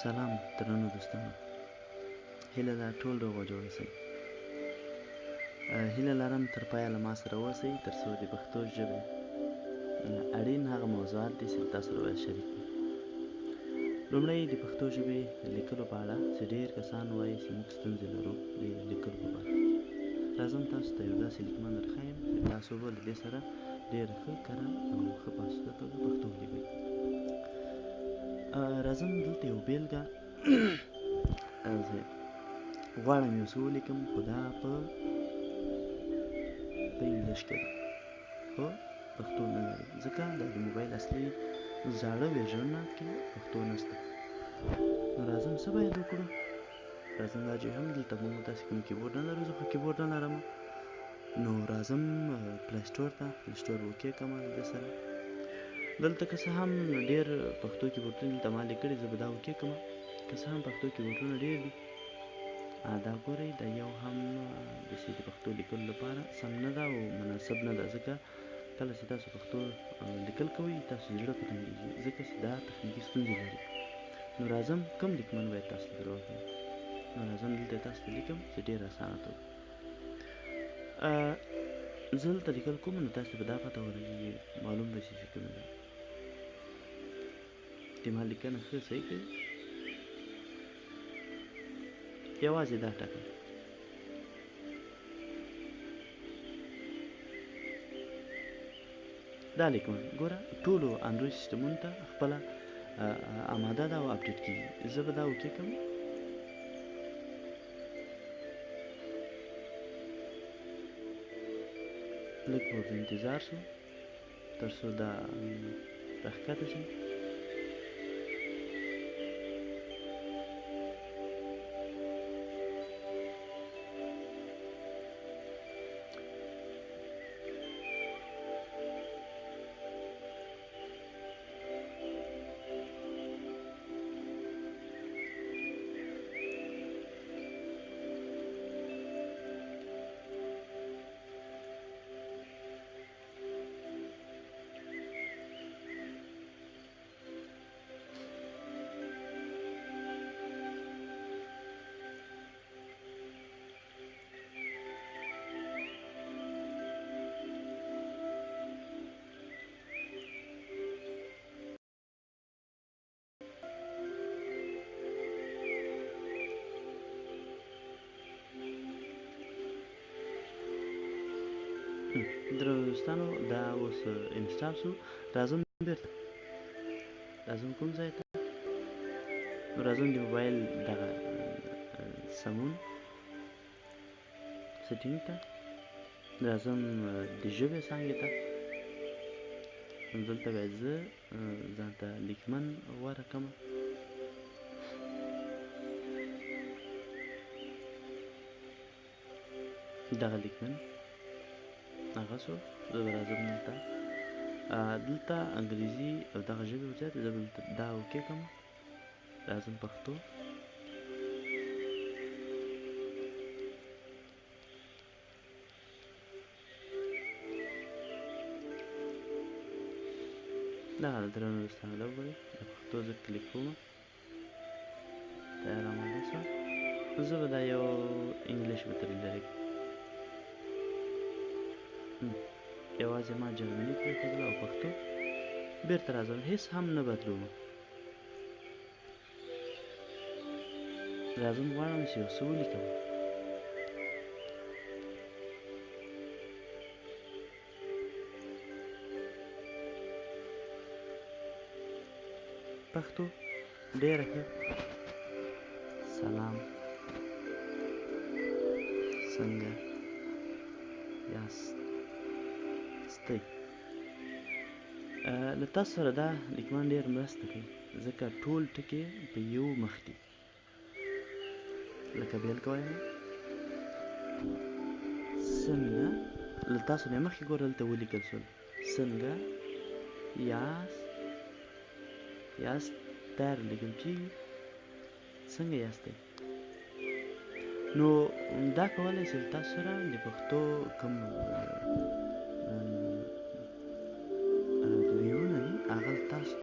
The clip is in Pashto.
سلام درنو دوستانو، هیله ده ټول روغ او جوړ اوسئ. هیله لرم تر پایه له ما سره اوسئ تر څو د پښتو ژبې اړین هغه موضوعات دي چې له تاسو سره باید شریک کړم. لومړی د پښتو ژبې لیکلو په اړه چې ډېر کسان وایي چې موږ ستونزې لرو د لیکلو په برخه کې، راځم تاسو ته یو داسې لیکمن درښایم چې تاسو به له دې سره ډېره ښه کره او ښه په اسوده توګه پښتو ولیکئ. راځم دلته یو بېلګه غواړم یو څه ولیکم، خو دا په انګلیش کې ده خو پښتو نه لري، ځکه دا د موبایل اصلي زاړه ورژنونه کې پښتو نشته. نو راځم څه باید وکړو؟ راځم دا چې هم دلته موږ داسې کوم کیبورډ نه لرو، زه خو کیبورډ نه لرم، نو راځم پلی سټور ته، پلی سټور okay کړم له دې سره. دلته که څه هم ډېر پښتو کیبورډونه دلته ما لیکلي، زه به دا okay کړم. که څه هم پښتو کیبورډونه ډېر دي، دا ګورئ دا یو هم داسې د پښتو لیکلو لپاره سم نه ده او مناسب نه ده، ځکه کله چې تاسو پښتو لیکل کوئ تاسو زړه په تنګېږي، ځکه چې دا تخنیکي ستونزې لري. نو راځم کوم لیکمن باید تاسو ته در وښیم. نو راځم دلته تاسو ته لیکم چې ډېر اسانه توګه زه دلته لیکل کوم، نو تاسو به دا پته ولګېږي، معلوم به شي چې کومه ده. د ما لیکنه ښه صحیح کوي، یوازې دا ټکی دا لیکم. ګوره ټولو اندروید سیستمونو ته خپله اماده ده او اپډیټ کیږي. زه به دا okay کړم. لږ به ورته انتظار شو تر څو دا راښکته شي. درنو دوستانو دا اوس install شو. راځم بیرته راځم کوم ځای ته، نو راځم د موبایل دغه سمون setting ته، راځم د ژبې څانګې ته. دلته باید زه ځان ته لیکمن غوره کړم. دغه لیکمن هغه سو. زه به راځم دلته، دلته انګریزي او دغه ژبې ورزیاتې، زه به دلته دا okay کړم. راځم پښتو، دغه درنو دوستانو دا وګورئ، د پښتو زه کلیک کوم، تیار اماده شوه. زه به دا یو انګلیش به ترې لرې کړم، یوازې ما جرمني پرېښودله او پښتو. بیرته راځم، هیڅ هم نه بدلوم. راځم غواړم چې یو څه ولیکم. پښتو ډېره ښه. سلام، څنګه یاست؟ له تاسو سره دا لیکمان ډېر مرسته کوي، ځکه ټول ټکي په یو مخ دي. لکه بېلګه وایم څنګه، له تاسو نه مخکې ګوره دلته ولیکل شول څنګه یاست، یاست تیار لیکل کېږي، څنګه یاستئ. نو دا کولی شي له تاسو سره د پښتو کوم